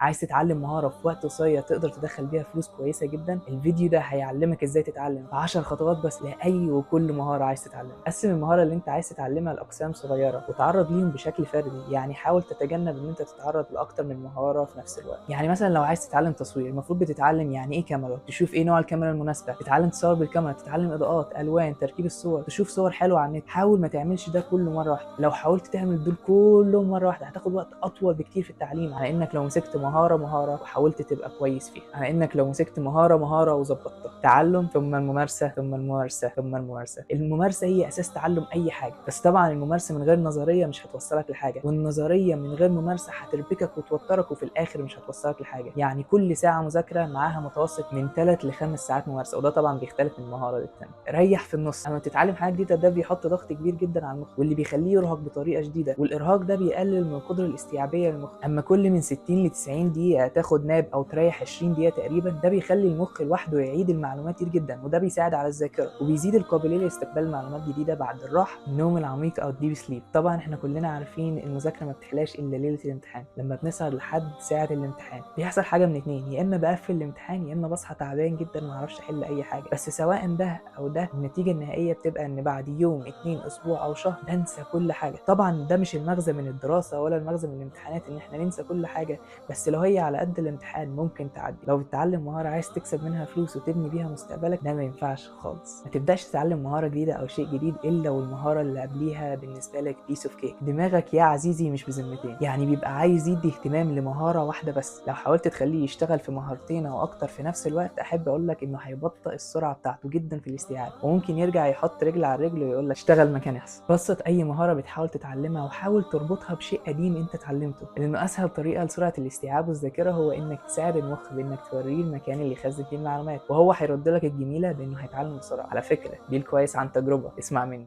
عايز تتعلم مهارة في وقت قصير تقدر تدخل بيها فلوس كويسة جدا؟ الفيديو ده هيعلمك ازاي تتعلم في 10 خطوات بس لاي وكل مهارة عايز تتعلمها. قسم المهارة اللي انت عايز تتعلمها لاقسام صغيرة وتعرض ليهم بشكل فردي، يعني حاول تتجنب ان انت تتعرض لاكتر من مهارة في نفس الوقت. يعني مثلا لو عايز تتعلم تصوير، المفروض بتتعلم يعني ايه كاميرا، تشوف ايه نوع الكاميرا المناسبة، تتعلم تصور بالكاميرا، تتعلم اضاءات، الوان، تركيب الصور، تشوف صور حلوة على النت. حاول ما تعملش ده كله مرة واحدة. لو حاولت تعمل دول كلهم مرة واحدة هتاخد وقت اطول بكتير في التعليم، على انك لو مسكت مهارة مهارة وحاولت تبقى كويس فيها، على انك لو مسكت مهارة مهارة وظبطتها. تعلم ثم الممارسة ثم الممارسة ثم الممارسه. الممارسة هي اساس تعلم اي حاجه، بس طبعا الممارسة من غير نظرية مش هتوصلك لحاجه، والنظريه من غير ممارسة هتربكك وتوترك وفي الاخر مش هتوصلك لحاجه. يعني كل ساعة مذاكرة معاها متوسط من 3 ل 5 ساعات ممارسه، وده طبعا بيختلف من مهارة للتانيه. ريح في النص. لما تتعلم حاجة جديدة ده بيحط ضغط كبير جدا على المخ، واللي بيخليه يرهق بطريقة شديده، والارهاق ده بيقلل من القدرة الاستيعابيه للمخ. اما كل من 60 ل 90 دقيقة تاخد nap او تريح 20 دقيقة تقريبا، ده بيخلي المخ لوحده يعيد المعلومات كتير جدا، وده بيساعد على الذاكرة وبيزيد القابلية لاستقبال معلومات جديدة بعد الراحه. النوم العميق او ال deep sleep. طبعا احنا كلنا عارفين المذاكرة ما بتحلاش الا ليلة الامتحان. لما بنسهر لحد ساعة الامتحان بيحصل حاجة من اتنين: يا اما بقفل الامتحان، يا اما بصحى تعبان جدا ما اعرفش احل اي حاجه. بس سواء ده او ده، النتيجة النهائية بتبقى ان بعد يوم، اتنين، اسبوع او شهر بنسى كل حاجه. طبعا ده مش المغزى من الدراسة ولا المغزى من الامتحانات ان احنا ننسى كل حاجه، بس لو هي على قد الامتحان ممكن تعدي. لو بتتعلم مهارة عايز تكسب منها فلوس وتبني بيها مستقبلك، ده ما ينفعش خالص. ما تبداش تتعلم مهارة جديدة او شيء جديد الا والمهاره اللي قبليها بالنسبة لك piece of cake. دماغك يا عزيزي مش بذمتين، يعني بيبقى عايز يدي اهتمام لمهاره واحدة بس. لو حاولت تخليه يشتغل في مهارتين او اكتر في نفس الوقت، احب اقول لك انه هيبطئ السرعة بتاعته جدا في الاستيعاب، وممكن يرجع يحط رجل على رجل ويقول لك اشتغل مكاني احسن. بسط اي مهارة بتحاول تتعلمها وحاول تربطها بشيء قديم انت اتعلمته، لانه اسهل طريقه لسرعه الاستيعاب والذاكرة هو انك تساعد المخ بانك توريه المكان اللي يخزن فيه المعلومات، وهو هيرد لك الجميلة بانه هيتعلم بسرعه. على فكرة دي الكويس عن تجربه، اسمع مني.